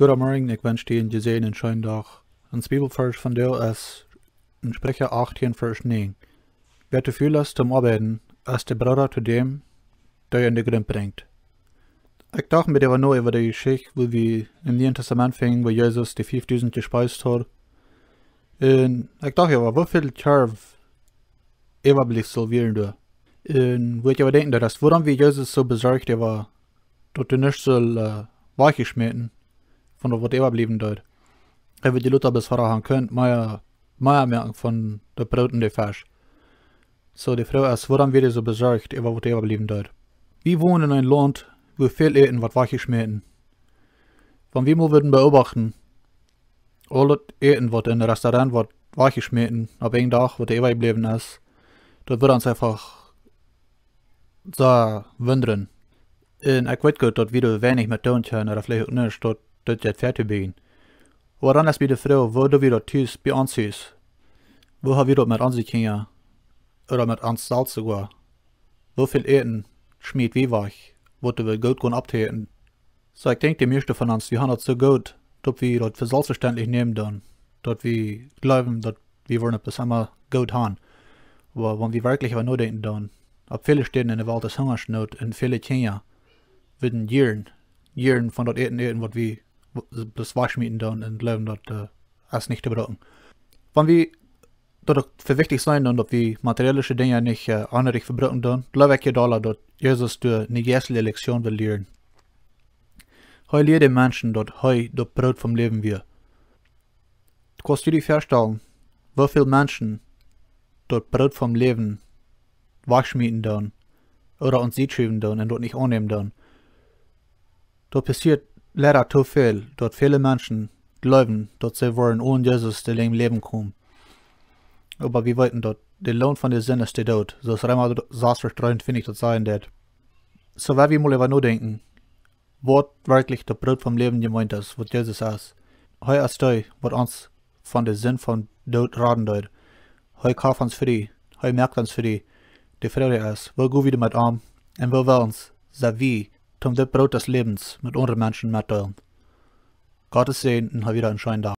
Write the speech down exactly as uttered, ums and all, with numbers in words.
Goodemorjen, ekj wensch die een jesäajenden scheenen Dach. Ons Bibelvarsch vondoag es en Spricha achtieen, Varsch näajen. Wäa too ful es toom oabeiden, es de Brooda to däm, dee en de Grunt brinjt. Ekj docht mie äwa no äwa de Jeschicht, woo wie em Nieen Tastament finjen, woo Jesus de fiefdusent jespeist haud. Un ekj docht äwa, woo väl Kjarw äwabliefsel wieren doa. Un woo ekj äwa denkjen deed, es, wuarom wia Jesus soo besorcht äwa daut doa nuscht sull, äh, wajchjeschmäten, von daut waut äwabliewen deed. Hee wudd je lota bloos wada han kunt, mea, mea moaken von daut Broot un de Fesch. Soo, de Froag es, wuarom wia hee soo besorcht äwa waut äwabliewen deed? Wie wonen en een Launt, wua väl Äten woat wajchjeschmäten. Wan wie mol wudden beobachten, aul daut Äten, waut en een Restaurant woat wajchjeschmäten, opp een Dach, waut doa äwajebläwen es, daut wudd ons eefach sea wundren. Un ekj weet goot, daut wie doa weinich met doonen kjennen, ooda veleicht uk nich, daut, daut jeit fäa to biejen. Oba dan es mie de Froag, woo doo wie daut tus bie ons Hus? Woo ha wie daut met onse Kjinja? Ooda met ons selfst soogoa? Woo väl Äten schmiet wie wajch, waut wie goot kunnen opptoäten? Soo, ekj denkj, de mieeschte von ons, wie han daut soo goot, daut wie daut fa selfstvestentlich nämen doonen, daut wie jleewen, daut wie woaren daut emma goot han. Oba wan wie werkjlich äwa nodenkjen doonen, opp väle Städen en de Welt es Hungasnoot un väle Kjinja wudden jieren, jieren von daut Äten äten, waut wie w-, bloos wajchschmieten doonen un jleewen, daut, äh, es nich to brucken. Wan wie daut uk fa wichtich seenen doonen, daut wie materiellische Dinja nich, äh, onnerich vebrucken doonen, jleew ekj je dolla, daut Jesus doa eene jeistelje Lektion well lieren. Hee lieed de Menschen, daut hee daut Broot vom Läwen wia. Kaust du die väastalen, woo väl Menschen daut Broot vom Läwen wajchschmieten doonen, ooda aun Sied schuwen doonen un daut nich aunnämen doonen? Daut passieet leida too väl, daut väle Menschen jleewen, daut see woaren onen Jesus de Läwen komen. Oba wie weeten, daut de Loon von de Sind es de Doot, soo aus Reema sas, Varsch dreeuntwintich daut sajen deit. Soo, wan wie mol äwa nodenkjen, waut werkjlich daut Broot vom Läwen jemeent es, waut Jesus es. Hee es dee, waut ons von de Sind, vom Doot raden deed. Hee kjeeft ons frie, hee moakt ons frie. De Froag es, woo goot wie doamet om, un woo well ons, sent wie, toom dit Broot des Läwens met aundre Menschen metdeelen. Gottes Säajen un hab wada eenen scheenen Dach.